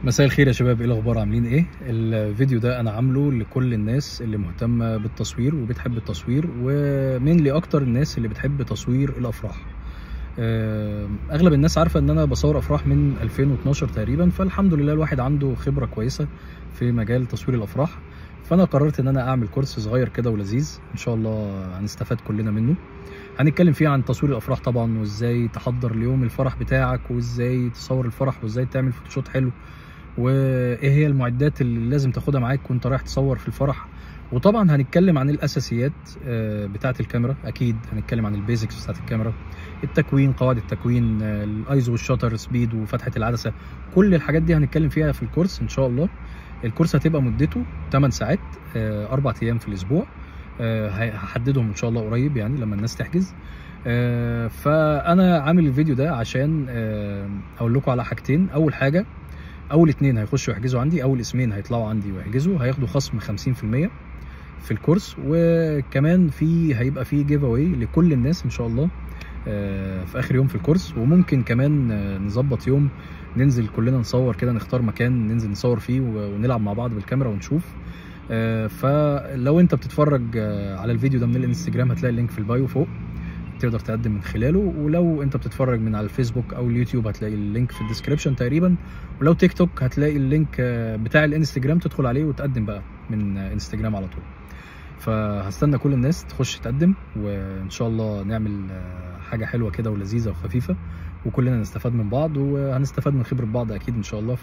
مساء الخير يا شباب، ايه الاخبار؟ عاملين ايه؟ الفيديو ده انا عامله لكل الناس اللي مهتمة بالتصوير وبتحب التصوير، و mainly اكتر الناس اللي بتحب تصوير الافراح. اغلب الناس عارفه ان انا بصور افراح من 2012 تقريبا، فالحمد لله الواحد عنده خبره كويسة في مجال تصوير الافراح. فانا قررت ان انا اعمل كورس صغير كده ولذيذ، ان شاء الله هنستفاد كلنا منه. هنتكلم فيه عن تصوير الافراح طبعا، وازاي تحضر ليوم الفرح بتاعك، وازاي تصور الفرح، وازاي تعمل photoshoot حلو، وايه هي المعدات اللي لازم تاخدها معاك وانت رايح تصور في الفرح. وطبعا هنتكلم عن الاساسيات بتاعه الكاميرا، اكيد هنتكلم عن ال basics بتاعه الكاميرا، التكوين، قواعد التكوين، ال ISO وال shutter speed وفتحه العدسة، كل الحاجات دي هنتكلم فيها في الكورس ان شاء الله. الكورس هتبقى مدته 8 ساعات، 4 ايام في الاسبوع، هحددهم ان شاء الله قريب يعني لما الناس تحجز. فانا عامل الفيديو ده عشان اقول لكم على حاجتين. اول حاجة، اول اتنين هيخشوا يحجزوا عندي، اول اسمين هيطلعوا عندي ويحجزوا هياخدوا خصم 50% في الكورس، وكمان هيبقى في giveaway لكل الناس ان شاء الله في اخر يوم في الكورس. وممكن كمان نظبط يوم ننزل كلنا نصور كده، نختار مكان ننزل نصور فيه ونلعب مع بعض بالكاميرا ونشوف. فلو انت بتتفرج على الفيديو ده من الانستجرام هتلاقي ال link في ال bio فوق، تقدر تقدم من خلاله. ولو انت بتتفرج من على الفيسبوك او اليوتيوب هتلاقي ال link في ال description تقريبا، ولو تيك توك هتلاقي ال link بتاع الانستجرام، تدخل عليه وتقدم بقى من انستجرام على طول. فهستنى كل الناس تخش تقدم، وان شاء الله نعمل حاجة حلوة كده ولذيذه وخفيفة، وكلنا نستفاد من بعض وهنستفاد من خبره بعض اكيد ان شاء الله.